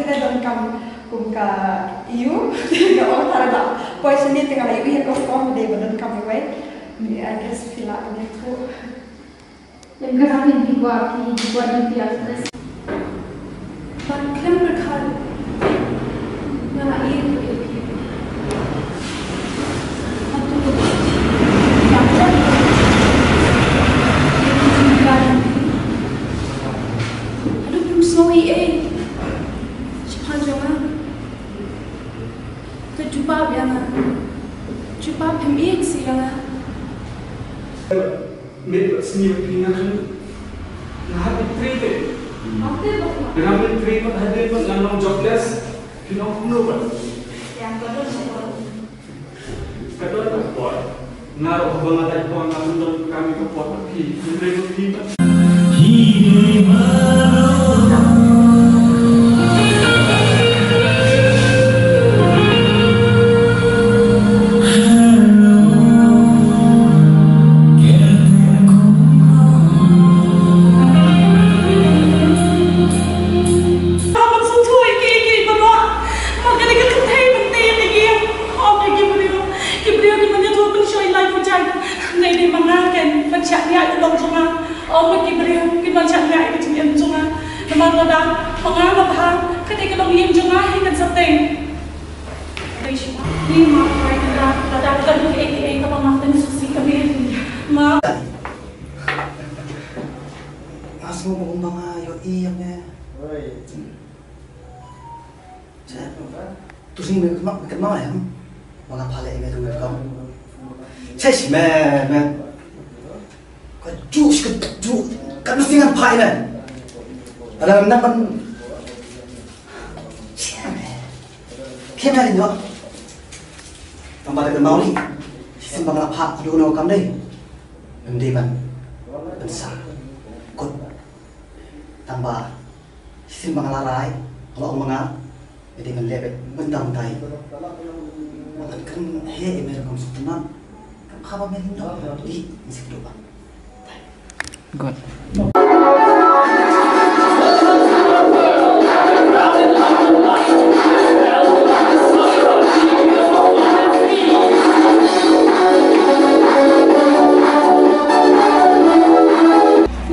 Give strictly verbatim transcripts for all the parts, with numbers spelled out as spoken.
Te donkam kum ka ïu, ka ong tara ba poi shane te nga la ïohi ko form de ba donkam iwei. Ni, I guess phi lah kane ko. Em ka sa phi kwah, phi kwah duty actress. Ban khlem pyrkhat. Nga la ïohi ko ïohi. Haduh phi sngew ei ei. Shaphang jong nga. Te jubab ïa nga. Jubab, phim ïeit seh ïa nga. Mei, sngew phi nga khan. Nga hap ïa trei te. Nga hap ïa trei, nga hap ïa trei, nga long jobless. Phi long kumno ba? Ka don ka por. Nga ruh haba nga dei por nga pyndonkam ïa ka por pat phi. Phi dei ma phi pat. Haba sngewthuh ïa kiei kiei baroh, ma ka dei ka kynthei ban tei ïa ki ïing. Ym ïa ki briew, ki briew kin ïathuh pynshoi ïa u jait. Dei dei ma nga ken ban shah ñiah ïa u lok jong nga. Ym ïa ki briew kin ban shah ñiah ïa ka jingim jong nga. Namar lada ma nga nga bha, ka dei ka longïing jong nga hi kan sa tei. Dei shi ma, ni ma, lada ka don kiei kiei kaba nga pynsngewsih ka mei. Ma. Nga sngew ba kumba nga ïohi ïa me. Che. Tu sngi me kynmaw, me kynmaw em? Ba nga phah leh ïa me tu me kam. Che shi me, me. Ka juh, ka juh. Ka mesti ngan phah ïa me. Lada me nang ban. Che me. Khie me lei noh. Tang ba da kynmaw lei. Shisien ba nga la phah haduh kano ka kam dei. Ym dei ban pynsah. Kut. Tang ba shisien ba nga la rai, nga la ong ma nga, ym dei ban leh beit mynta mynta. Ba ngan kren heh ïa me ruh kam sngewtynnat. Kam kham ba me lei noh. Dei, ngi sngewthuh ba. Good.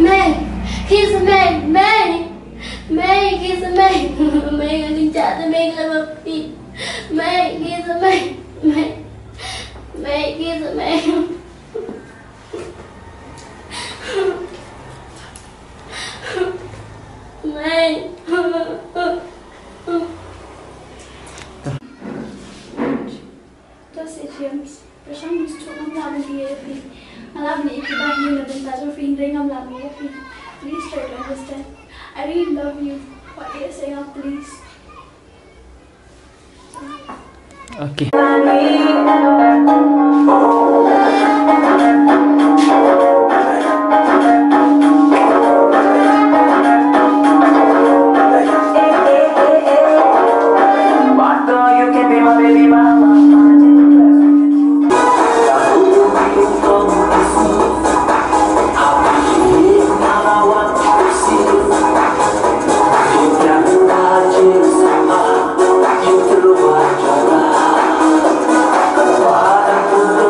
Mei, kiss me, Mei. Mei, kiss me. Mei, nga kynjah te Mei, nga la maphi. Mei, kiss me. Mei. Mei, kiss me. Mei. Just say James, pyrshang ïa u, ngam lah ban ïeit ïa phi. Nga lah ban ïeit ïa phi ba hi na bynta jong phi, hynrei ngam lah ban ïeit ïa phi. Please try to understand. I really love you. What do you say now, please? Okay.